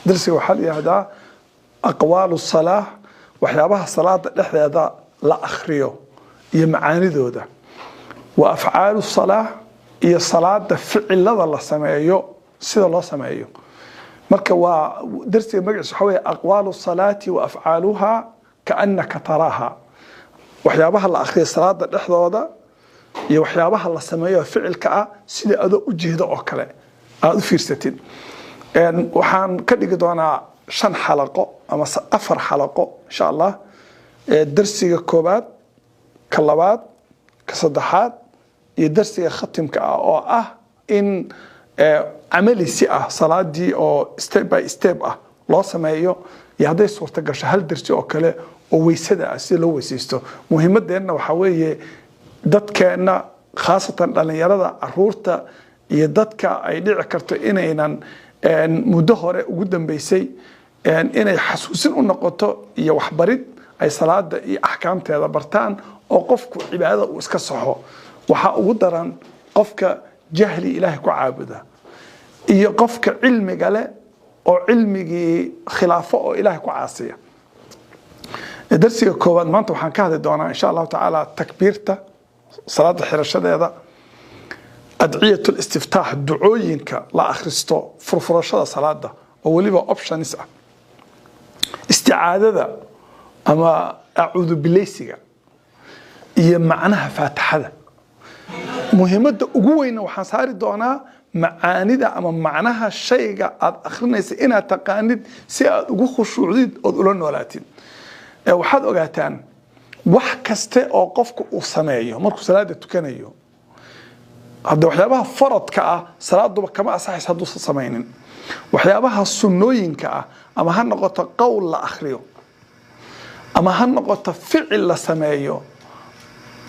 Darsiga waxaa la yihahdaa aqwaalu salaa, waxyaabaha salaada dhexdeeda la akhriyo iyo macaanidooda, wa afcaalu salaa, iyo salaada ficilada la sameeyo sida loo sameeyo. Marka waa darsiga magaciisa waxaa weeye aqwaalu salaati wa afcaaluha kaannaka taraaha, waxyaabaha la akhriyo salaada dhexdooda iyo waxyaabaha la sameeyo ficilka ah sida adoo u jeedo oo kale aada u fiirsatid. Waxaan ka dhigi doonaa shan xalaqo ama afar xalaqo, insha Allah. Darsiga koobaad, ka labaad, ka saddexaad iyo darsiga khatimka ah oo ah in camali si ah salaadii oo step by step ah loo sameeyo, iyo hadday suurta gasho hal darsi oo kale oo weysada ah, sida loo weysaysto. Muhiimadeenna waxaa weeye dadkeenna, khaasatan dhalinyarada, caruurta iyo dadka ay dhici karto inaynan muddo hore ugu dambeysay, inay xasuusin u noqoto iyo waxbarid ay salaada iyo axkaamteeda bartaan oo qofku cibaadada uu iska saxo. Waxaa ugu daran qofka jahli Ilaahay ku caabuda iyo qofka cilmiga leh oo cilmigii khilaafo oo Ilaahay ku caasiya. Darsiga koowaad maanta waxaan ka hadli doonaa, insha Allahu tacaala, takbiirta salaada xirashadeeda, adciyat listiftaax, ducooyinka la akhristo furfurashada salaada oo weliba options ah, isticaadada ama acuudu bileysiga iyo macnaha Faatixada. Muhiimadda ugu weyna waxaan saari doonaa macaanida ama macnaha shayga aad akhrinaysa inaad taqaanid si aad ugu khushuucdid ood ula noolaatid. Waxaad ogaataan, wax kaste oo qofku uu sameeyo markuu salaada tukanayo, hadda waxyaabaha faradka ah salaaduba kama asaxaysa hadduusan samaynin. Waxyaabaha sunnooyinka ah, ama ha noqoto qowl la akhriyo ama ha noqoto ficil la sameeyo,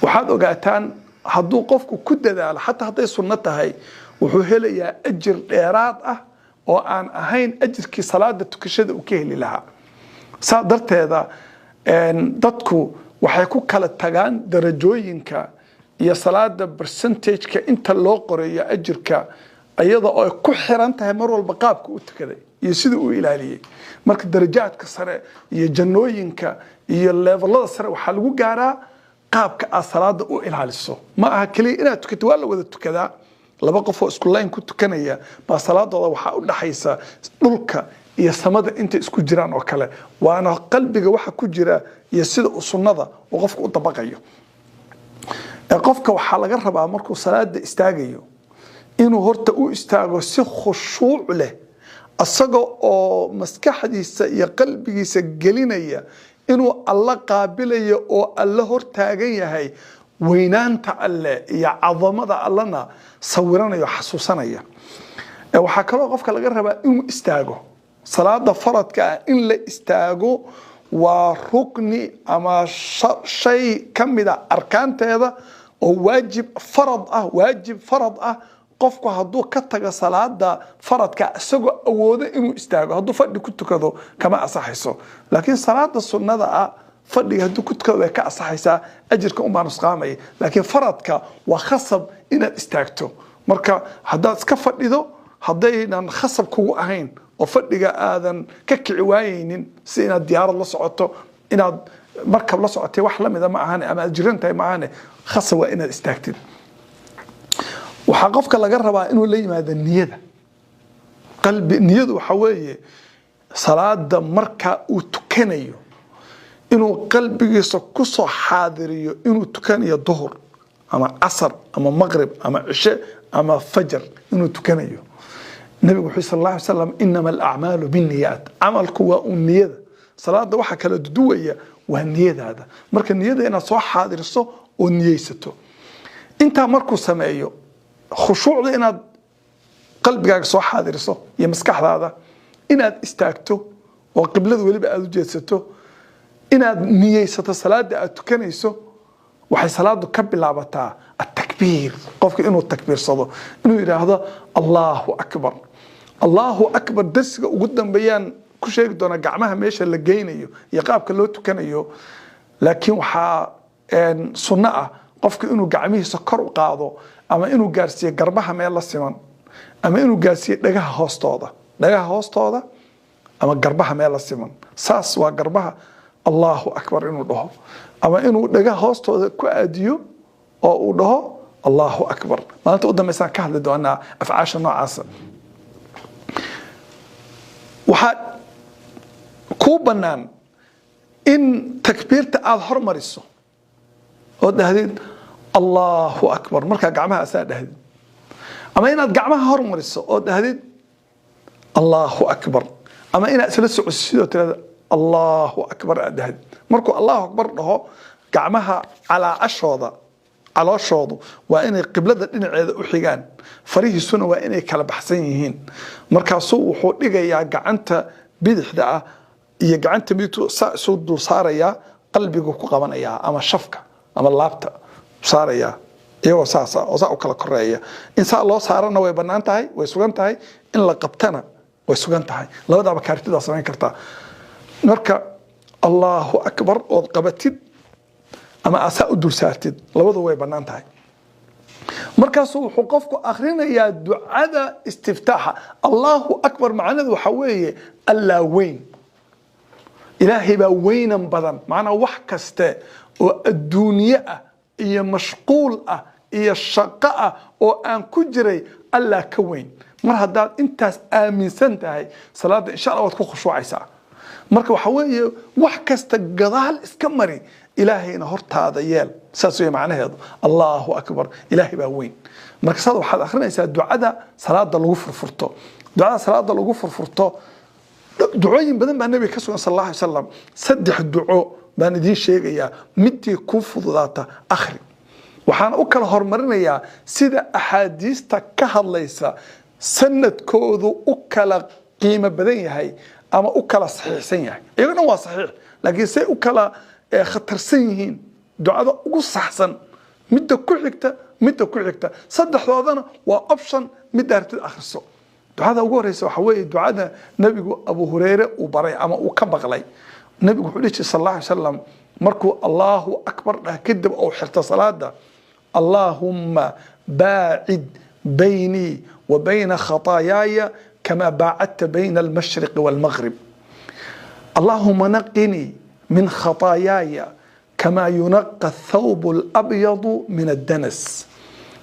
waxaad ogaataan hadduu qofku ku dadaalo, xataa hadday sunno tahay, wuxuu helayaa ajir dheeraad ah oo aan ahayn ajirkii salaada tukashada uu ka heli lahaa. Saa darteeda dadku waxay ku kala tagaan darajooyinka iyo salaada percentageka inta loo qoreeyo ajirka, iyada oo ay ku xiran tahay mar walba qaabka u tukaday iyo sida uu ilaaliyey. Marka darajaadka sare iyo jannooyinka iyo levelada sare waxaa lagu gaaraa qaabka aad salaada u ilaaliso. Ma aha keliya inaad tukato, waa la wada tukadaa. Laba qof oo isku line ku tukanaya baa salaadooda waxaa u dhaxaysa dhulka iyo samada intay isku jiraan oo kale. Waana qalbiga waxa ku jira iyo sida uu sunnada uu qofka u dabaqayo. Qofka waxaa laga rabaa markuu salaada istaagayo inuu horta u istaago si khushuuc leh, isaga oo maskaxdiisa iyo qalbigiisa gelinaya inuu Alla qaabilayo oo Alle hortaagan yahay, weynaanta Alle iyo cadamada Allena sawiranayo, xasuusanaya. Waxaa kaloo qofka laga rabaa inuu istaago. Salaada faradka ah in la istaago waa rukni ama shay ka mida arkaanteeda oo waajib farad ah, waajib farad ah. Qofku hadduu ka tago salaada faradka isagoo awoodo inuu istaago, hadduu fadhi ku tukado kama asaxayso. Laakiin salaada sunnada ah fadhiga hadduu ku tukado way ka asaxaysaa, ajirka unbaa nusqaamaya. Laakiin faradka waa khasab inaad istaagto. Marka haddaad iska fadhido, haddaynan khasab kugu ahayn oo fadhiga aadan ka kici waayeynin, si inaad diyaarad la socoto, inaad markab la socotay, wax lamida ma ahane, ama aad jiran tahay ma ahane, khasab waa inaad istaagtid. Waxaa qofka laga rabaa inuu la yimaado niyada qalbi. Niyadu waxaa weeye salaada marka uu tukanayo inuu qalbigiisa kusoo xaadiriyo inuu tukanayo duhur ama casar ama maqrib ama cishe ama fajar inuu tukanayo. Nabigu wuxuu, sal alla alay slam, "Inama alacmaalu binniyaat." Camalku waa uun niyada. Salaada waxa kala duduwaya waa niyadaada. Marka niyada inaad soo xaadiriso oo niyeysato. Intaa markuu sameeyo, khushuucda inaad qalbigaaga soo xaadiriso iyo maskaxdaada, inaad istaagto oo qiblada weliba aada u jeedsato, inaad niyeysato salaada aad tukanayso, waxay salaadu ka bilaabataa atakbiir. Qofka inuu takbiirsado, inuu yidhaahdo "Allahu akbar, Allahu akbar." Darsiga ugu dambeeyaan ku sheegi doonaa gacmaha meesha la geynayo iyo qaabka loo tukanayo. Laakiin waxaa sunno ah qofka inuu gacmihiisa kor u qaado, ama inuu gaarsiiyo garbaha meel la siman, ama inuu gaarsiiyo dhagaha hoostooda, dhagaha hoostooda. Ama garbaha meel la siman, saas waa garbaha, Allahu akbar inuu dhaho, ama inuu dhagaha hoostooda ku aadiyo oo uu dhaho Allahu akbar. Maalinta u dambaysaan ka hadli doonaa afcaasha noocaasa. Waxaa kuu bannaan in takbiirta aada hormariso oo dhahdid Allahu akbar markaa gacmaha asaa dhahdid, ama inaad gacmaha hormariso oo dhahdid Allahu akbar, ama inaad isla socodsid oo tirahda Allahu akbar aad dhahdid. Markuu Allahu akbar dhaho, gacmaha calaacashooda, calooshoodu waa inay qiblada dhinaceeda u xigaan, farihiisuna waa inay kala baxsan yihiin. Markaasuu wuxuu dhigayaa gacanta bidixda ah iyo gacanta midigtu saa isu dul saarayaa, qalbigu ku qabanayaa ama shafka ama laabta saarayaa, iyagoo saasa oo saa u kala koreeya. In saa loo saarana way bannaan tahay, way sugan tahay. In la qabtana way sugan tahay. Labadaaba kaartidaa samayn kartaa. Marka Allahu akbar ood qabatid ama asaa u dul saartid, labadu way bannaan tahay. Markaasuu wuxuu qofku akhrinayaa ducada istiftaaxa. Allahu akbar macnaheedu waxaa weeye Allaa weyn, Ilaahay baa weynan badan. Macnaa wax kaste oo adduunye ah iyo mashquul ah iyo shaqo ah oo aan ku jiray, Allaa ka weyn. Mar haddaad intaas aaminsan tahay, salaadda insha Allah waad ku khushuucaysaa. Marka waxa weeye wax kasta gadaal iska mari, Ilaahayna hortaada yeel. Saas wey macnaheedu Allahu akbar, Ilaahay baa weyn. Marka saad waxaad akhrinaysaa ducada salaada lagu furfurto. Ducada salaada lagu furfurto, ducooyin badan baa Nabiga ka sugan sal Allah alay wasalam. Saddex duco baan idiin sheegayaa, midii kuu fududaata akhri. Waxaan u kala horumarinayaa sida axaadiista ka hadlaysa sanadkoodu u kala qiimo badan yahay ama u kala saxiixsan yahay. Iyago dhan waa saxiix, laakiin say u kala khatarsan yihiin, ducada ugu saxsan, midda ku xigta, midda ku xigta. Saddexdoodana waa option, midda aragtid akhriso. Ducada ugu horeysa waxa weeye ducada Nebigu Abu Hureyre uu baray ama uu ka maqlay. Nebigu wuxuu dhihi jiray sal Allah alay wasalam markuu Allahu akbar dhah kadib uu xirto salaada: "Allaahumma baacid baynii wa bayna khataayaaya kama baacadta bayna almashriqi waalmaghrib. Allaahuma naqinii min khataayaaya kama yunaqa athawb alabyadu min addanas.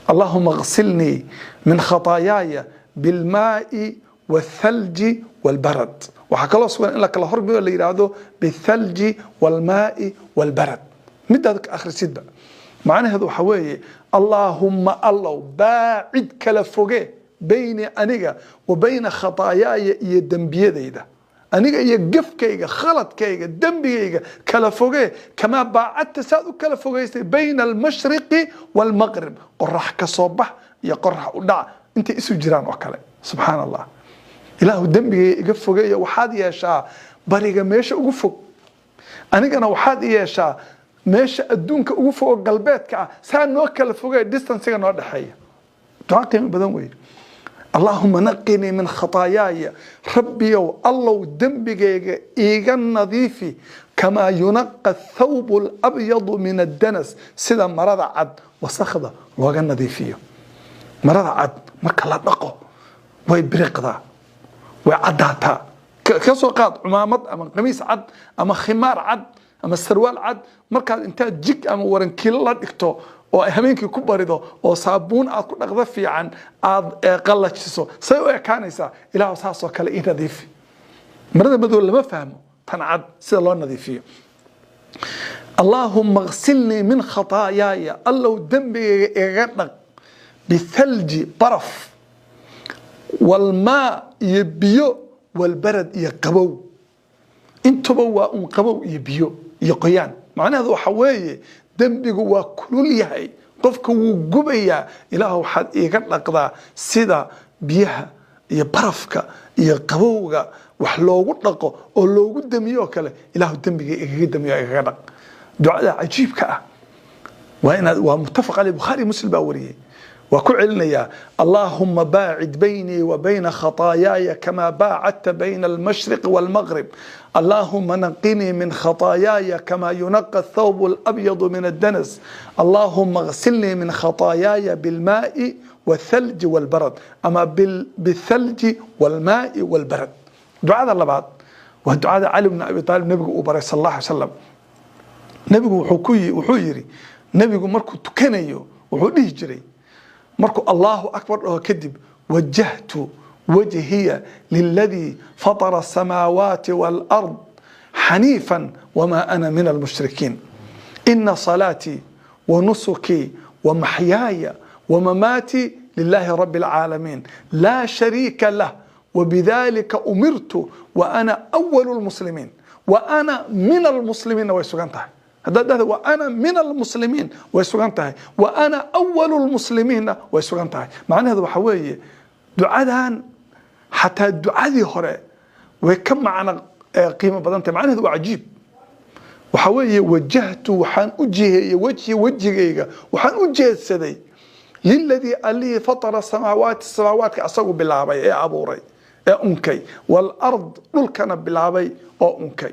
Allahuma اغsilnii min khataayaaya bilmaai wاthalji wاlbarad." Waxaa kaloo sugan in la kala hormariyo, la yidhaahdo bithalji wاlmaai wاlbarad. Midaad akhrisidba macnaheedu waxaa weeye: Allaahumma, Allow, baacid, kala foge, bayni, aniga, wa bayna khataayaaya, iyo dembiyadayda, aniga iyo gefkayga, khaladkayga, dembigayga kala fogee, kamaa baacadta, saad u kala fogaysay, bayna almashriqi waalmaqrib, qorax ka soo bax iyo qorax u dhac intay isu jiraan oo kale. Subxaan Allah. Ilaahu dembigayga iga fogeeyo, waxaad yeeshaa bariga meesha ugu fog, anigana waxaad yeeshaa meesha adduunka ugu fogo, galbeedka ah. Saa noo kala fogee, distancega noo dhexeeya. Duca qiimo badan weeye. Allaahuma naqinii min khataayaaya, Rabbiyow, Allow, dembigayga iiga nadiifi, kamaa yunaqa athawbu alabyadu min addanas, sida marada cad wasakhda looga nadiifiyo. Marada cad marka la dhaqo way biriqdaa, way caddaataa. Ka soo qaad cumaamad ama qamiis cad ama khimaar cad ama sarwaal cad, markaad intaad jig ama warankiilo la dhigto oo ay habeenkii ku barido oo saabuun aad ku dhaqdo fiican aad qallajiso, say u ekaanaysaa? Ilaah, saasoo kale ii nadiifi. Marada madow lama fahmo tan cad sida loo nadiifiyo. Allaahuma اغsilnii min khataayaaya, Allow dembigayga igaga dhaq, bithalji, baraf, walmaa, iyo biyo, walbarad, iyo qabow. Intuba waa un qabow iyo biyo iyo qoyaan. Macnaheedu waxa weeye dembigu waa kulul yahay, qofka wuu gubayaa. Ilaah, waxaad iiga dhaqdaa sida biyaha iyo barafka iyo qabowga wax loogu dhaqo oo loogu damiyo oo kale. Ilaahu dembiga igaga damiyo, igaga dhaq. Ducada cajiibka ah waa inaad, waa muttafaq caleyh, Bukhaari, Muslim baa wariyey. Waa ku celinayaa: Allaahuma baacid baynii wa bayna khataayaaya kama baacadta bayna almashriqi waalmaqrib. Allaahuma naqinii min khataayaaya kama yunaqa athawbu alabyadu min addanas. Allaahuma اغsilnii min khataayaaya bilmaai wاthalji wاlbarad, ama bithalji wاlmaai wاlbarad. Ducada labaad Waa ducada Cali bn Abi Aalib nebigu uu baray, sal Allah alay salam. Nebigu wuxuu yiri, nebigu markuu tukanayo wuxuu dhihi jiray markuu Allahu akbar dhaho kadib: "Wajahtu wajhiya liladii fatara asamaawaati waalard xaniifan wamaa ana min almushrikiin, ina salaatii wa nusukii wa maxyaaya wa mamaatii lilahi rabi alcaalamiin, laa shariika lah, wbidalika umirtu wa ana awalu lmuslimiin wa ana min almuslimiinna." Way sugan tahay haddaad dhahda "wa ana min almuslimiin", way sugan tahay. "Wa ana awalu lmuslimiinna" way sugan tahay. Macnaheedu waxa weeye, ducadan xataa ducadii hore way ka macno qiimo badan tahay. Macnaheedu waa cajiib. Waxa weeye: wajahtu, waxaan u jiheeyey, wajhi, wejigayga waxaan u jeedsaday, liladii, allihii, fatara samaawaati, samaawaadka asagu bilaabay ee abuuray ee unkay, walard, dhulkana bilaabay oo unkay,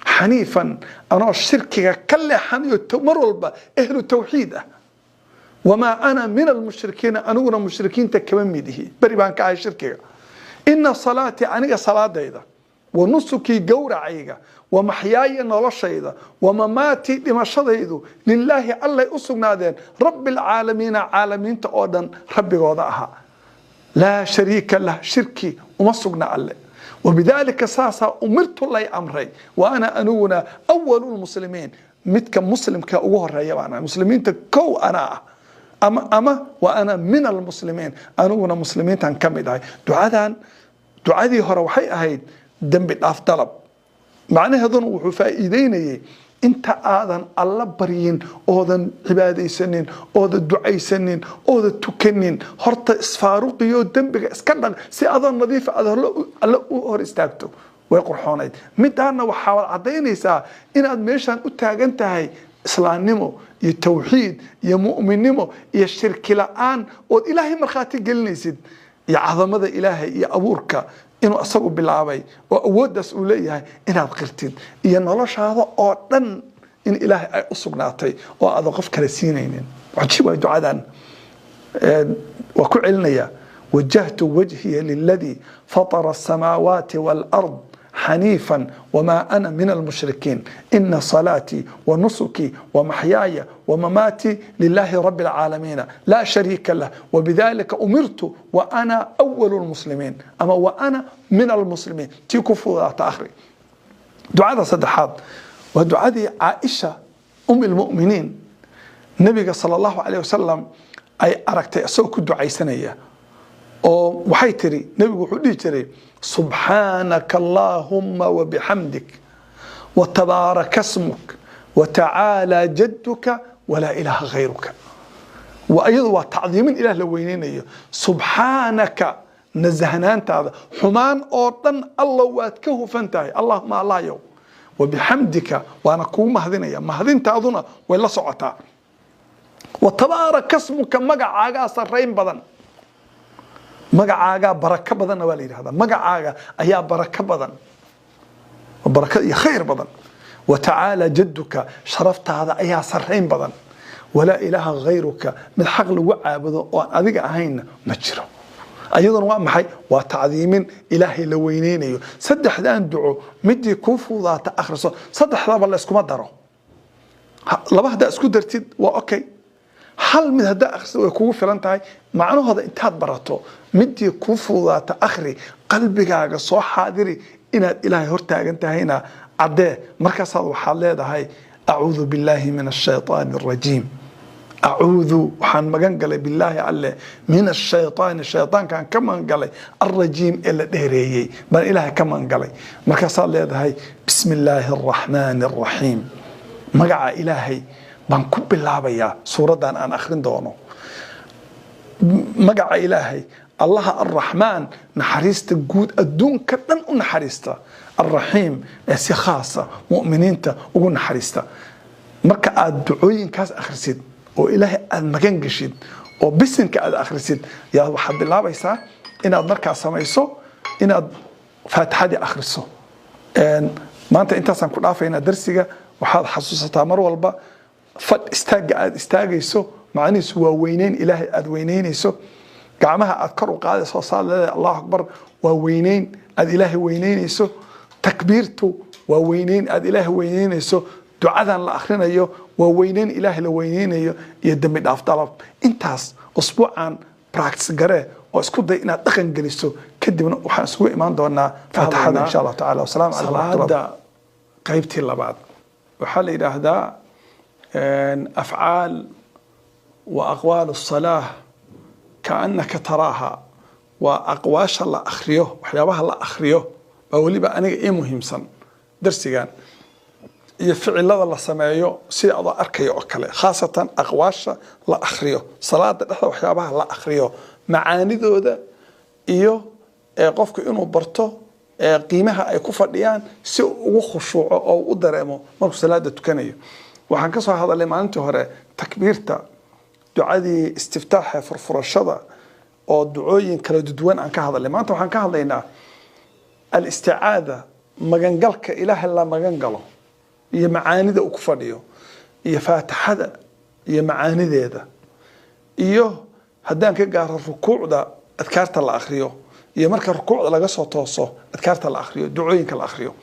xaniifan, anoo shirkiga ka leexanayo, mar walba ehlu tawxiid ah, wamaa ana min almushrikiina, aniguna mushrikiinta kama mid ihi, beri baan ka ahay shirkiga. Ina salaatii, aniga salaadayda, wa nusukii, gowracayga, wa maxyaaya, noloshayda, wa mamaatii, dhimashadaydu, lilaahi, allay u sugnaadeen, rabbi alcaalamiina, caalamiinta oo dhan rabbigooda ahaa, laa shariika lah, shirki uma sugna alle, wabidaalika, saasaa, umirtu, lay amray, wa ana, aniguna, awalu lmuslimiin, midka muslimka ugu horeeya baan ahay, muslimiinta kow anaa ah, ama wa ana min almuslimiin, aniguna muslimiintan ka mid ahay. Ducadan, ducadii hore waxay ahayd dembi dhaaf dalab, macnaheeduna wuxuu faa'iideynayay inta aadan Alla baryin oodan cibaadaysanin oodan ducaysanin oodan tukanin, horta isfaaruqiyo dembiga iska dhaq si adoo nadiifa aad Alle u hor istaagto. Way qurxoonayd. Midaana waxaad caddaynaysaa inaad meeshaan u taagan tahay islaamnimo iyo tawxiid iyo mu'minnimo iyo shirki la'aan, ood Ilaahay markhaati gelinaysid iyo cadamada Ilaahay iyo abuurka inuu asagu bilaabay oo awooddaas uu leeyahay inaad qirtid, iyo noloshaada oo dhan in Ilaahay ay u sugnaatay oo aadan qof kale siinaynin. Cajiib waay ducadan. Waa ku celinaya: wajahtu wajhiya liladii fatara asamaawaati waalard xaniifa wma ana min almushrikiin, ina salaatii wa nusukii wa maxyaaya wa mamaatii lilahi rabi alcaalamiina, laa shariika lah, wabidalika umirtu wa ana awalu lmuslimiin, ama wa ana min almuslimiin. Tii ku fududaata akhri. Ducada saddexaad waa ducadii Caaisha um lmuminiin nabiga sala Allahu alayh wasalam ay aragtay isagoo ku ducaysanaya, oo waxay tiri nebigu wuxuu dhihi jiray: "Subxaanaka allaahuma wabixamdik, watabaaraka smuk, watacaalaa jadduka, walaa ilaaha hayruka." Iyadu waa tacdiimin Ilaah la weyneynayo. Subxaanaka, nasahnaantaada, xumaan oo dhan Alla waad ka hufan tahay, allahuma, Allahyow, wabixamdika, waana kuu mahadinaya, mahadintaaduna way la socotaa, watabaaraka smuka, magacaagaa sarrayn badan, magacaagaa barako badanna waa la yidhahdaa, magacaaga ayaa barako badan, barako iyo khayr badan, watacaala jadduka, sharaftaada ayaa sarrayn badan, walaa ilaaha hayruka, mid xaq lagu caabudo oo aan adiga ahaynna ma jiro. Ayaduna waa maxay? Waa tacdiimin Ilaahay la weyneynayo. Saddexdan duco midii kuu fududaata akhriso. Saddexdaba la iskuma daro. Laba haddaa isku dartid waa okay, hal mid haddaa akhrisid way kugu filan tahay. Macnahooda intaad barato, midii kuu fududaata akhri, qalbigaaga soo xaadiri inaad Ilaahay hortaagan tahayna caddee. Markaasaad waxaad leedahay: acuudu billaahi min ashaytaani arajiim. Acuudu, waxaan magan galay, billaahi, alle, min ashaytaani, shaytaankaan ka magan galay, alrajiim, ee la dheereeyey baan Ilaahay ka magan galay. Markaasaad leedahay: bismi illaahi araxmaani araxiim, magaca Ilaahay baan ku bilaabayaa suuraddan aan akhrin doono, magaca Ilaahay, Allaha arraxmaan, naxariista guud adduunka dhan u naxariista, alraxiim, ee si khaasa mu'miniinta ugu naxariista. Marka aad ducooyinkaas akhrisid oo Ilaahay aad magan geshid oo bisinka aad akhrisid, yaa waxaad bilaabaysaa inaad markaa samayso inaad faatixadii akhriso. Maanta intaasaan ku dhaafaynaa darsiga. Waxaad xasuusataa mar walba fadh istaagga aad istaagayso macnihiisu waa weyneyn Ilaahay aad weyneynayso. Gacmaha aad kor u qaadayso saad leedahay Allahu akbar waa weyneyn aad Ilaahay weyneynayso. Takbiirtu waa weyneyn aad Ilaahay weyneynayso. Ducadan la akhrinayo waa weyneyn Ilaahay la weyneynayo iyo dembi dhaaf dalab. Intaas usbuucan practice garee oo isku day inaad dhaqan geliso. Kadibna waxaan isugu imaan doonaa Faatixada, insha Allahu tacala. Wasalaamu calaykum waraxmatullah. Qaybtii labaad waxaa la yidhaahdaa afcaal wa aqwaal الصalaah kaanaka taraaha. Waa aqwaasha la akhriyo, waxyaabaha la akhriyo baa weliba aniga ii muhiimsan darsigan, iyo ficilada la sameeyo sida adoo arkaya oo kale, khaasatan aqwaasha la akhriyo salaada dhexda, waxyaabaha la akhriyo macaanidooda iyo qofku inuu barto qiimaha ay ku fadhiyaan si uu ugu khushuuco oo u dareemo markuu salaada tukanayo. Waxaan ka soo hadalnay maalintii hore takbiirta, ducadii istiftaaxa, furfurashada, oo ducooyin kala duwan aan ka hadalnay. Maanta waxaan ka hadlaynaa alisticaada, magangalka Ilaahay la magan galo iyo macaanida uu ku fadhiyo, iyo Faatixada iyo macaanideeda, iyo haddaan ka gaaro rukuucda adkaarta la akhriyo, iyo marka rukuucda laga soo tooso adkaarta la akhriyo, ducooyinka la akhriyo.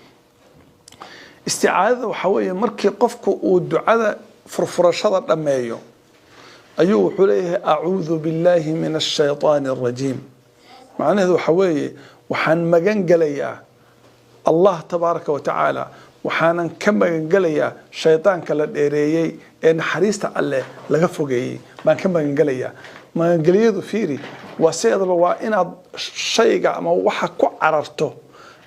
Isticaadada waxaa weeye markii qofku uu ducada furfurashada dhammeeyo ayuu wuxuu leeyahay: "Acuudu billahi min ashaytaani arajiim." Macnaheedu waxaa weeye waxaan magan gelayaa Allah tabaaraka wa tacaala, waxaanan ka magan gelayaa shaydaanka la dheereeyey ee naxariista Alleh laga fogeeyey baan ka magan gelayaa. Magangeliyadu, fiiri, waa sideedaba waa inaad shayga ama waxa ku cararto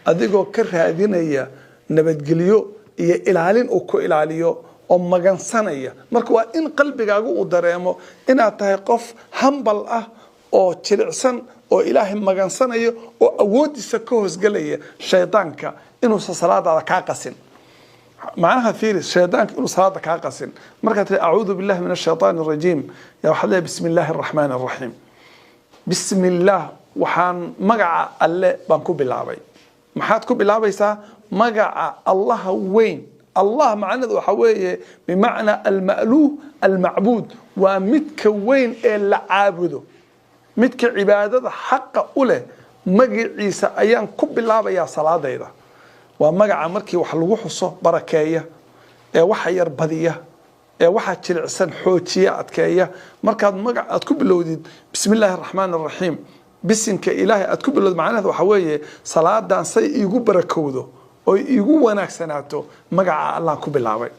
adigoo ka raadinaya nabadgelyo iyo ilaalin uu ku ilaaliyo oo magansanaya. Marka waa in qalbigaagu uu dareemo inaad tahay qof hambal ah oo jilicsan oo Ilaahay magansanayo oo awooddiisa ka hoosgelaya, shaydaanka inuusan salaadaada kaa qasin. Macnaha fiiri, shaydaanka inuu salaada kaa qasin. Markaad tiri "Acuudu billahi min ashaytaan arajiim", yaa waxaad leeyahay: "Bismi illaahi araxmaani araxiim." Bismi illaah, waxaan magaca Alle baan ku bilaabay. Maxaad ku bilaabaysaa? Magaca Allaha weyn. Allah macnaheedu waxaa weeye bimacnaa alma'luuh almacbuud, waa midka weyn ee la caabudo, midka cibaadada xaqa u leh. Magaciisa ayaan ku bilaabayaa salaadayda. Waa magaca markii wax lagu xuso barakeeya, ee waxa yar badiya, ee waxa jilicsan xoojiya, adkeeya. Markaad magac aad ku bilowdid "Bismi illaahi araxmaan araxiim", bisinka Ilaahay aad ku bilowdid, macnaheedu waxaa weeye salaadan say iigu barakowdo oo iigu wanaagsanaato magaca Allah ku bilaabay.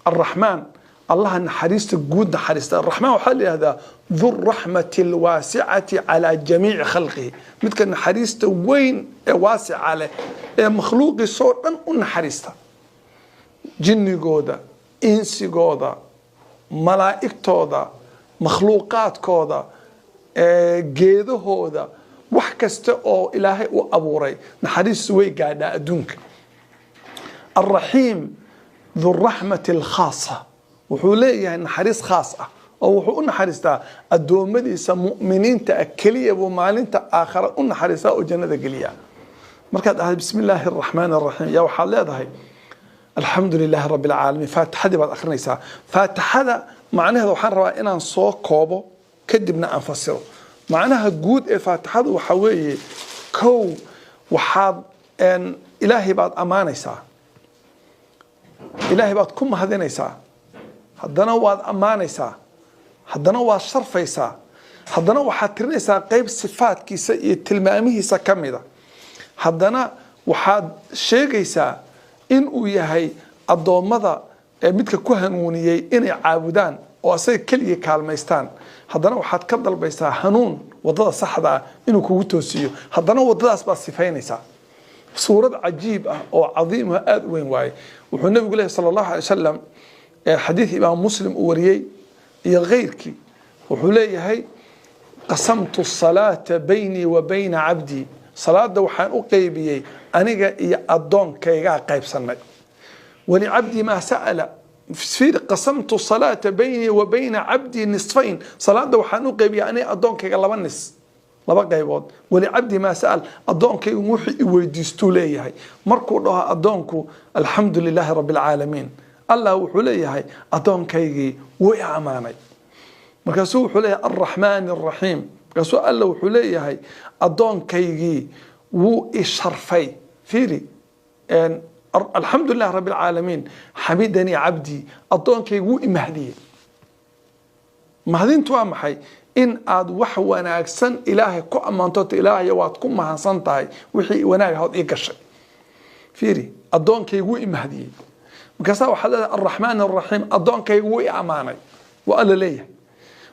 Arraxmaan, Allaha naxariista guud naxariista. Araxmaan waxaa la yihahdaa du raxmati alwaasicati calaa jamiici khalqihi, midka naxariista weyn ee waasica leh ee makhluuqiisoo dhan u naxariista, jinnigooda, insigooda, malaa'igtooda, makhluuqaadkooda, geedahooda, wax kasta oo Ilaahay u abuuray naxariistu way gaadhaa adduunka. Alraxiim du raxmati alkhaasa, wuxuu leeyahay naxariis khaas ah oo wuxuu u naxariistaa addoommadiisa mu'miniinta ah keliya buu maalinta aakhara u naxariistaa oo jannada geliya. Markaad dhahday "Bismi illaahi araxmaani araxiim", yaa waxaad leedahay "Alxamdu lilaahi rabbi alcaalamiin". Faatixadii baad akhrinaysaa. Faatixada macnaheeda waxaan rabaa inaan soo koobo, kadibna aan fasiro. Macnaha guud ee faatixadu waxaa weeye: kow, waxaad Ilaahay baad ammaanaysaa, Ilaahay baad ku mahadinaysaa, haddana waad ammaanaysaa, haddana waad sharfaysaa, haddana waxaad tirinaysaa qeyb sifaadkiisa iyo tilmaamihiisa ka mida, haddana waxaad sheegaysaa in uu yahay addoommada ee midka ku hanuuniyey inay caabudaan oo asaga keligii kaalmaystaan, haddana waxaad ka dalbaysaa hanuun, wadada saxda ah inuu kugu toosiyo, haddana wadadaas baad sifaynaysaa. Suurad cajiib ah oo cadiim ah, aada u weyn waaye. Wuxuu nabigu leeyahy sala Allahu alay wasalam, xadiid Imaam Muslim uu wariyey iyo keyrkii, wuxuu leeyahay: "Qasamtu salaata baynii wa bayna cabdii." Salaada waxaan u qeybiyey aniga iyo addoonkaygaa qaybsanay. "Walicabdii maa sa'ala." Fiir, "Qasamtu salaata baynii wa bayna cabdii nisfayn." Salaada waxaan u qeybiyey aniga addoonkayga laba nis, laba qaybood. "Walicabdii maa sa'al." Addoonkaygu wuxuu i weydiistuu leeyahay. Markuu dhaho addoonku "Alxamdu lilaahi rabbi alcaalamiin", Allah wuxuu leeyahay: "Addoonkaygii wuu i amaanay." Markaasuu wuxuu leeyahay "Alraxmaani araxiim". Markaasuu Alla wuxuu leeyahay: "Addoonkaygii wuu i sharfay." Fiiri. Alxamdu lilah rabbi alcaalamiin, xamidanii cabdii, addoonkaygu wuu imahdiyey. Mahadintu waa maxay? In aad wax wanaagsan Ilaahay ku ammaanto, Ilaahay waad ku mahadsan tahay wixii wanaag ahood ii gashay. Fiiri, addoonkaygu wuu imahdiyey. Markaasaa waxaad leedahay alraxmaan alraxiim, addoonkaygu wuu i ammaanay, waa Alla leeyahay.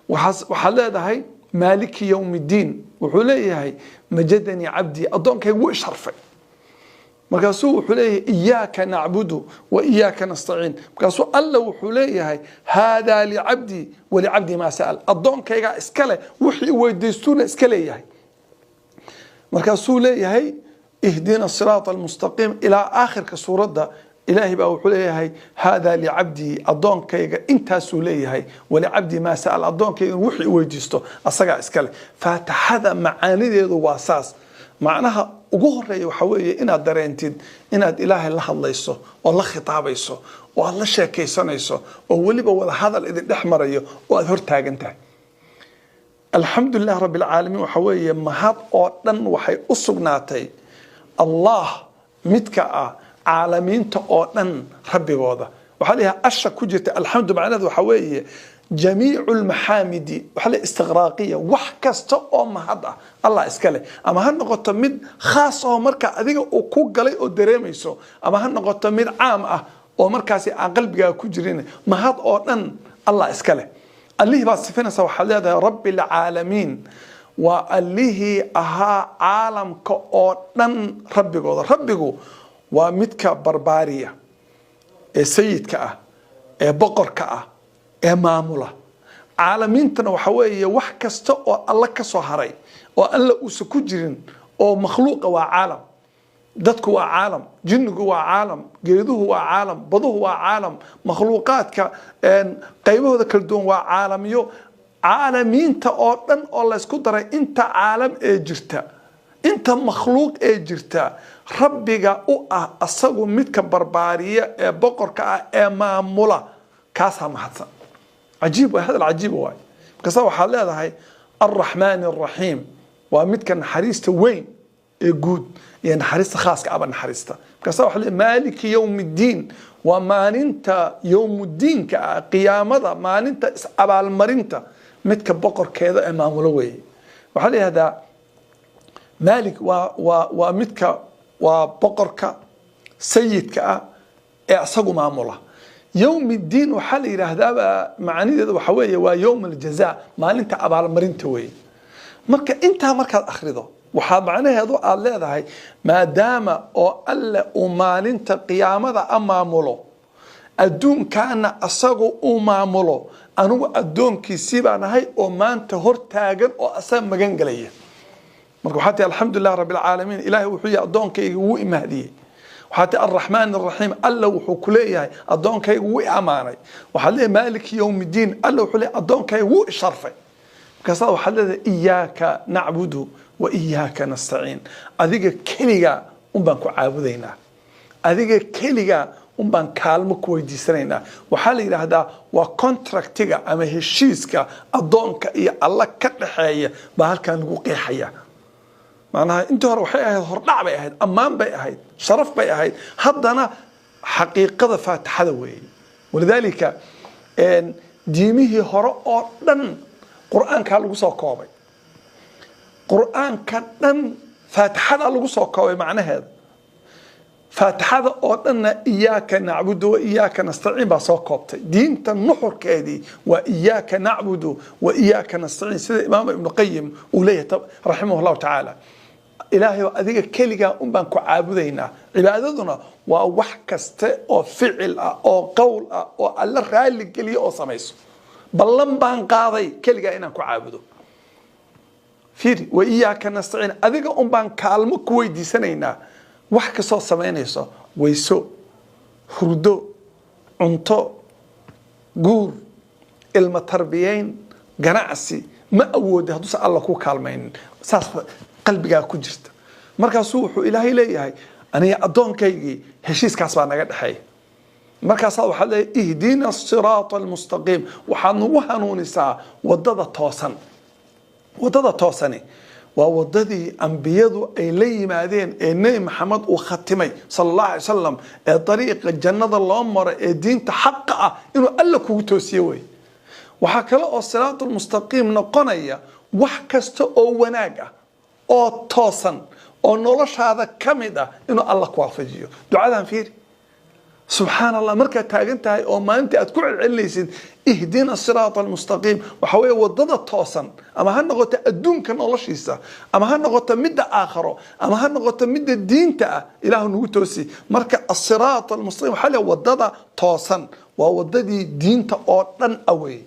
Waxaad leedahay maaliki yowm iddiin, wuxuu leeyahay majadanii cabdii, addoonkaygu wuu isharfay. Markaasuu wuxuu leeyahay iyaaka nacbudu wa iyaaka nastaciin. Markaasuu Alla wuxuu leeyahay haadaa licabdii walicabdii maa sa'al, addoonkaygaa iskale wixii weydiistuuna iska leeyahay. Markaasuu leeyahay ihdina siraata almustaqiim ilaa aakhirka suuradda. Ilaahay baa wuxuu leeyahay haadaa licabdii, addoonkayga intaasuu leeyahay, walicabdii maa sa'al, addoonkayga wixii weydiisto asagaa iskale. Faatixada macaanideedu waa saas. Macnaha ugu horeeya waxaa weeye inaad dareentid inaad Ilaahay la hadlayso oo la khitaabayso oo aad la sheekaysanayso oo weliba wada hadal idin dhex marayo oo aad hor taagan tahay. Alxamdu lilah rabbi alcaalamiin waxaa weeye mahad oo dhan waxay u sugnaatay Allah, midka ah caalamiinta oo dhan rabbigooda. Waxaa la yahay asha ku jirta alxamdu macnaheedu waxaa weeye jamiicu lmaxaamidi, waxaa la istiqraaqiya, wax kasta oo mahad ah Allah iska leh, ama ha noqoto mid khaas oo marka adiga uu ku galay oo dareemayso, ama ha noqoto mid caam ah oo markaasi aan qalbigaaga ku jirin. Mahad oo dhan Allah iska leh. Allihii baad sifinaysaa, waxaad leedahay rabbi alcaalamiin, waa allihii ahaa caalamka oo dhan rabbigooda. Rabbigu waa midka barbaariya ee sayidka ah ee boqorka ah ee maamula caalamiintana. Waxa weeye wax kasta oo Alla ka soo haray oo Alla uusan ku jirin oo makhluuqa waa caalam. Dadku waa caalam, jinnigu waa caalam, geeduhu waa caalam, baduhu waa caalam, makhluuqaadka qaybahooda kala duwan waa caalamiyo. Caalamiinta oo dhan oo laysku daray, inta caalam ee jirta, inta makhluuq ee jirta, rabbiga u ah asagu midka barbaariya ee boqorka ah ee maamula, kaasaa mahadsan. Cajiib waay, hadal cajiib waay. Markaasa waxaad leedahay alraxmaan alraxiim, waa midka naxariista weyn ee guud iyo naxariista khaaska aba naxariista. Markaasa waxaa leedahay maaliki yowm iddiin, waa maalinta yowmuddiinka ah, qiyaamada, maalinta is-abaalmarinta, midka boqorkeeda ee maamulo weeye. Waxaa la yihahdaa maalik waa midka waa boqorka sayidka ah ee isagu maamula. Yowm iddiin waxaa la yidhaahdaaba macanideeda waxa weeye waa yowm aljaza, maalinta abaalmarinta weeye. Marka intaa markaad akhrido, waxaa macnaheedu aad leedahay maadaama oo Alle uu maalinta qiyaamada a maamulo, adduunkaana asagu uu maamulo, anigu addoonkiisii baan ahay oo maanta hor taagan oo asaga magan gelaya. Marka waxaa tihi alxamdulilah rabbi alcaalamiin, Ilaahay wuxuu yahay addoonkayga wuu imahdiyey. Waxaa tihi alraxmaan alraxiim, Alla wuxuu ku leeyahay addoonkayga wuu i amaanay. Waxaad leeyahay maaliki yowm iddiin, Alla wuxuu leeyahay addoonkayga wuu i sharfay. Markaasaa waxaad leedahay iyaaka nacbudu wa iyaaka nastaciin, adiga keliga un baan ku caabudaynaa, adiga keliga un baan kaalmo ku weydiisanaynaa. Waxaa la yidhaahdaa waa contractiga ama heshiiska addoonka iyo Alla ka dhaxeeya baa halkan lagu qeexaya. Macnaha intii hore waxay ahayd hordhac bay ahayd, ammaan bay ahayd, sharaf bay ahayd, haddana xaqiiqada faatixada weeye. Walidaalika diimihii hore oo dhan qur-aankaa lagu soo koobay, qur-aanka dhan faatixada lagu soo koobay macnaheeda. Faatixada oo dhanna iyaaka nacbudu wa iyaaka nastaciin baa soo koobtay. Diinta nuxurkeedii waa iyaaka nacbudu wa iyaaka nastaciin, sida Imaam Ibnu Qayim uu leeyahay raximah llahu tacaala. Ilaahay oo adiga keligaa un baan ku caabudaynaa. Cibaadaduna waa wax kaste oo ficil ah oo qowl ah oo Alla raali geliyo oo samayso. Ballan baan qaaday keligaa inaan ku caabudo. Fiiri, wa iyaaka nastaciin, adiga un baan kaalmo ku weydiisanaynaa. Wax kastoo samaynayso, weyso, hurdo, cunto, guur, ilmo tarbiyeyn, ganacsi, ma awoodi hadduusan Alla ku kaalmaynin. Saas qalbigaa ku jirta. Markaasuu wuxuu Ilaahay leeyahay aniga addoonkaygii heshiiskaas baa naga dhexeeya. Markaasaa waxaad leeyahay ihdina asiraata almustaqiim, waxaad nagu hanuunisaa wadada toosan. Wadada toosani Waa wadadii ambiyadu ay la yimaadeen ee Nebi Maxamed uu khatimay sala Allahu alay wasalam, ee dariiqa jannada loo maro ee diinta xaqa ah inuu Alla kugu toosiye wey. Waxaa kale oo siraatulmustaqiim noqonaya wax kasta oo wanaag ah oo toosan oo noloshaada ka mid ah inuu Alla ku waafajiyo. Ducadan fiiri, subxaan Allah, markaad taagan tahay oo maalintii aad ku celcelinaysid ihdina siraata almustaqiim, waxa weeye wadada toosan, ama ha noqoto adduunka noloshiisa, ama ha noqoto midda aakharo, ama ha noqoto midda diinta ah, Ilaahu nagu toosi. Marka asiraat almustaqiim waxaa leeyahay wadada toosan waa wadadii diinta oo dhan awey.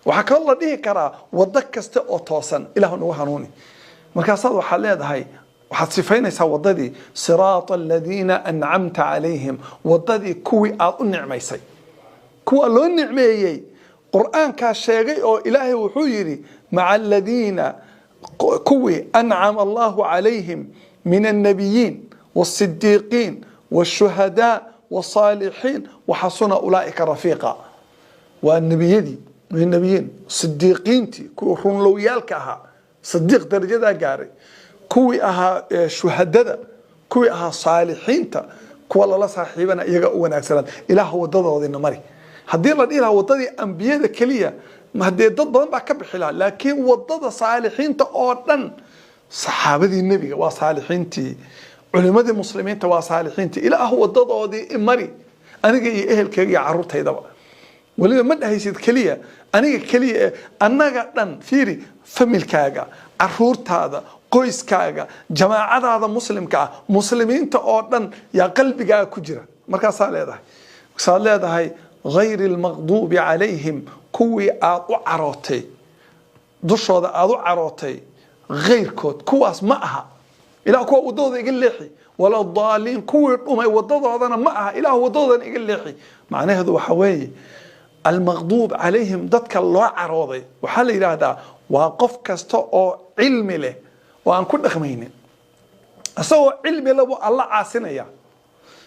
Waxaa kaloo la dhihi karaa wado kasta oo toosan Ilaahu nagu hanuuni. Markaasaad waxaad leedahay, waxaad sifaynaysaa wadadii siraata aladiina ancamta calayhim, wadadii kuwii aad u nicmaysay. Kuwa loo nicmeeyey Qur'aankaa sheegay oo Ilaahay wuxuu yidhi maca aladiina, kuwii ancama Allahu calayhim min annabiyiin waasidiiqiin waashuhadaa wasaalixiin waxasuna ulaa'ika rafiiqa. Waa nebiyadii, nebiyiin, sidiiqiintii, kuwii runlowyaalka ahaa, sidiiq darajadaa gaaray, kuwii ahaa shuhadada, kuwii ahaa saalixiinta, kuwa lala saaxiibana iyaga u wanaagsanaan. Ilaah wadadoodina mari. Haddii la dhihi lahaa wadadii ambiyada keliya, haddee dad badan baa ka bixi lahaa, laakiin wadada saalixiinta oo dhan, saxaabadii nebiga waa saalixiintii, culimadii muslimiinta waa saalixiintii. Ilaah wadadoodii imari aniga iyo ehelkeyga iyo caruurtaydaba. Weliba ma dhahaysid keliya aniga keliya ee annaga dhan. Fiiri, familkaaga, caruurtaada, qoyskaaga, jamaacadaada muslimka ah, muslimiinta oo dhan yaa qalbigaaga ku jira. Markaasaa leedahay, saad leedahay gayri almaqduubi calayhim, kuwii aad u carootay, dushooda aad u carootay kayrkood, kuwaas ma aha. Ilah kuwa wadadooda iga leexi. Wala daaliin, kuwii dhumay wadadoodana ma aha. Ilaah wadadoodana iga leexi. Macnaheedu waxa weeye almaqduub calayhim, dadka loo carooday, waxaa la yidhaahdaa waa qof kasta oo cilmi leh oo aan ku dhaqmaynin. Isagoo cilmi leh buu Alla caasinaya,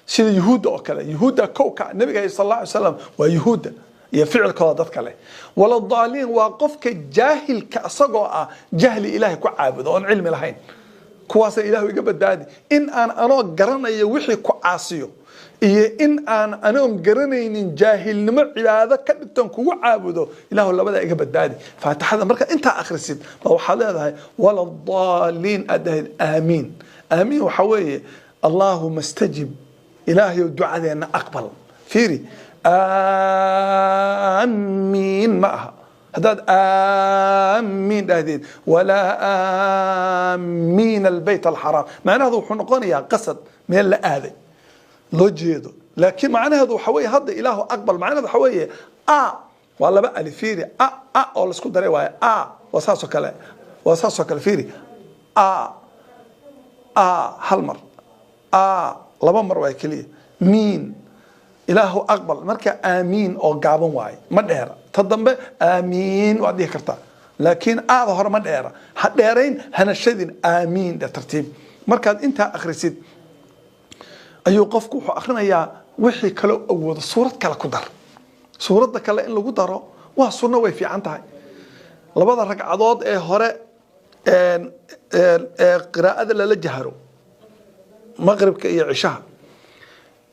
sida yuhuudda oo kale. Yuhuudda kowka nabiga sal alla alay slam waa yuhuudda iyo ficilkooda dadka leh. Wala daaliin waa qofka jaahilka, isagoo ah jahli Ilaahay ku caabudo oon cilmi lahayn. Kuwaasa Ilaahu iga badbaadi in aan anoo garanayo wixii ku caasiyo iyo in aan anoon garanaynin jaahilnimo cibaado ka dhigtoon kugu caabudo. Ilaahu labadaa iga badbaadi. Faatixada marka intaa akhrisid ba waxaad leedahay wala daaliin, aad dhahayd aamiin. Aamiin waxaa weeye allaahuma stajib, Ilaahayow ducadeenna aqbal. Fiiri, aamiin ma aha. Haddaad aamiin dhahdeed walaa aamiin albayt alxaraam, macnaheedu wuxuu noqonayaa qasad meel la aaday loo jeedo. Laakiin macnaheedu waxa weeye hadda Ilaahu aqbal, macnaheedu waxa weeye a waa laba alif. Fiiri, a a oo laisku daray waaye. A waa saasoo kale, waa saasoo kale. Fiiri, a a hal mar, a laba mar waay keliya. Miin, Ilaahu aqbal. Marka aamiin oo gaaban waaye, ma dheera. Ta dambe aamiin waad dhihi kartaa, laakiin aada hore ma dheera. Ha dheerayn, hana shadin, aamiin dhe tartiib. Markaad intaa akhrisid ayuu qofku wuxuu akhrinayaa wixii kaloo awoodo. Suurad kale ku dar. Suuradda kale in lagu daro waa sunno, way fiican tahay. Labada ragcadood ee hore ee qiraa'ada lala jahro, maqribka iyo cishaha,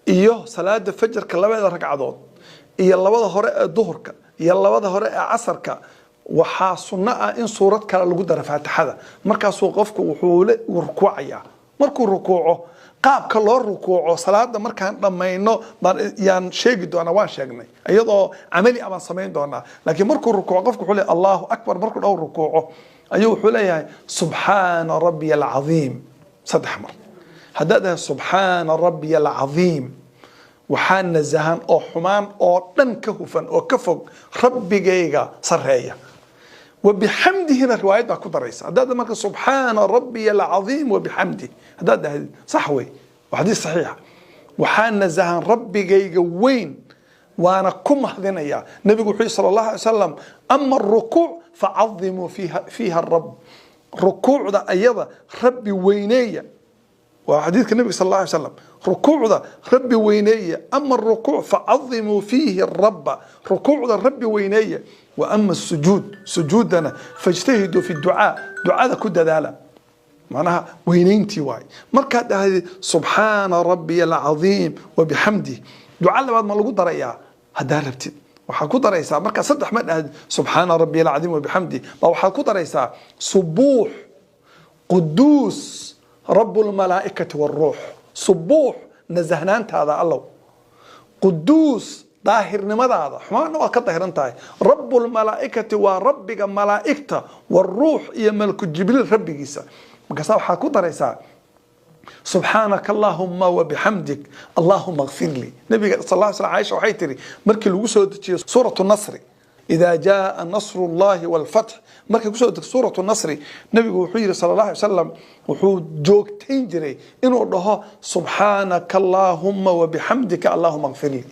iyo salaada fajarka labada ragcadood, iyo labada hore ee duhurka, iyo labada hore ee casarka, waxaa sunno ah in suurad kale lagu daro faatixada. Markaasuu qofku wuxuu rukuucayaa. Markuu rukuuco, qaabka loo rukuuco salaada markaan dhammayno baan yaan sheegi doonaa. Waan sheegnay iyadoo camali ah baan samayn doonaa. Laakiin markuu rukuuco qofku wuxuu leeyahay allahu akbar. Markuu dhow rukuuco ayuu wuxuu leeyahay subxaana rabbiya alcadiim saddex mar. Haddaad dhahay subxaana rabbiya alcadiim, waxaa nasahan oo xumaan oo dhan ka hufan oo ka fog rabbigayga sareeya. Wabixamdihina riwaayad baa ku daraysa. Haddaad marka subxaana rabbiya alcadiim wabixamdih haddaad dhahdid, sax wey, waa xadiis saxiixa. Waxaa nasahan rabbigayga weyn, waana ku mahdinayaa. Nebigu wuxuu yihi sala allahu alay wasalam: ama arukuuc facadimuu fiiha arab, rukuucda ayada rabbi weyneeya. Waa xadiidka nabiga sal alla alay slam. Rukuucda Rabbi weyneeya. Ama rukuuc facadimuu fiihi rabba, rukuucda Rabbi weyneeya. Wa ama sujuud, sujuudana fajtahiduu fi ducaa, ducada ku dadaala. Macnaha weynayntii waay. Markaad dhahday subxaana rabbiya alcadiim wabixamdih, duca labaad ma lagu darayaa? Haddaa rabtid waxaad ku daraysaa. Markaa saddex ma dhahdid subxaana rabbiya alcadiim wabixamdih, ba waxaad ku daraysaa subuux quduus rabu lmalaa'ikati wاlruux. Subuux nasahnaantaada Allow, quduus daahirnimadaada, xumaana waad ka dahiran tahay, rabu lmalaa'ikati waa rabbiga malaa'igta, waruux iyo malku Jibriil rabbigiisa. Markaasa waxaad ku daraysaa subxaanaka allahuma wabixamdik allahuma kfir lii. Nabiga sal lla slam, Caisha waxay tiri, markii lagu soo dejiyo suuratu Nasri, idaa jaaa nasru llahi walfatx, markay kusoo degto suuratu Nasri, nabigu wuxuu yihi sal allah alay wasalam, wuxuu joogtayn jiray inuu dhaho subxaanaka allahuma wabixamdika allahuma kfir lii.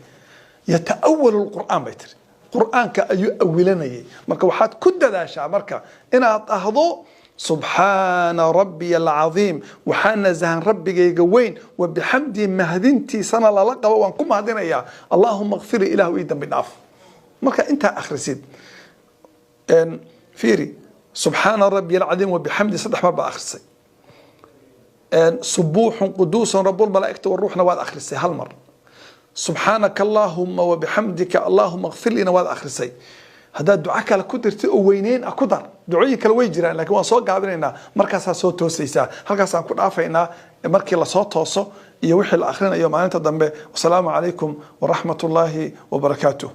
Yata'awalu lqur'aan bay tiri, qur'aanka ayuu awilanayay. Marka waxaad ku dadaashaa marka inaad dhahdo subxaana rabbiya alcadiim, waxaa nasahan rabbigayga weyn, wabixamdii mahadintiisana lala qabo, waan ku mahadinayaa, allahuma kfiri, ilahu ii dambi dhaaf. Marka intaa akhrisid, fiiri, subxaana rabbiya alcadiim wabixamdi saddex mar baad akhrisay, subuuxun quduusun rabulmalaa'ikati waruuxna waad akhrisay hal mar, subxaanaka allahuma wabixamdika allahuma kfir lina waad akhrisay. Haddaad duco kale ku dirtay oo weyneyn ah ku dar. Ducooyin kale way jiraan, lakin waan soo gaabinaynaa. Markaasaa soo toosaysaa, halkaasaan ku dhaafaynaa markii lasoo tooso iyo wixii la akhrinayo maalinta dambe. Wasalaamu calaykum waraxmat ullaahi wabarakaatuh.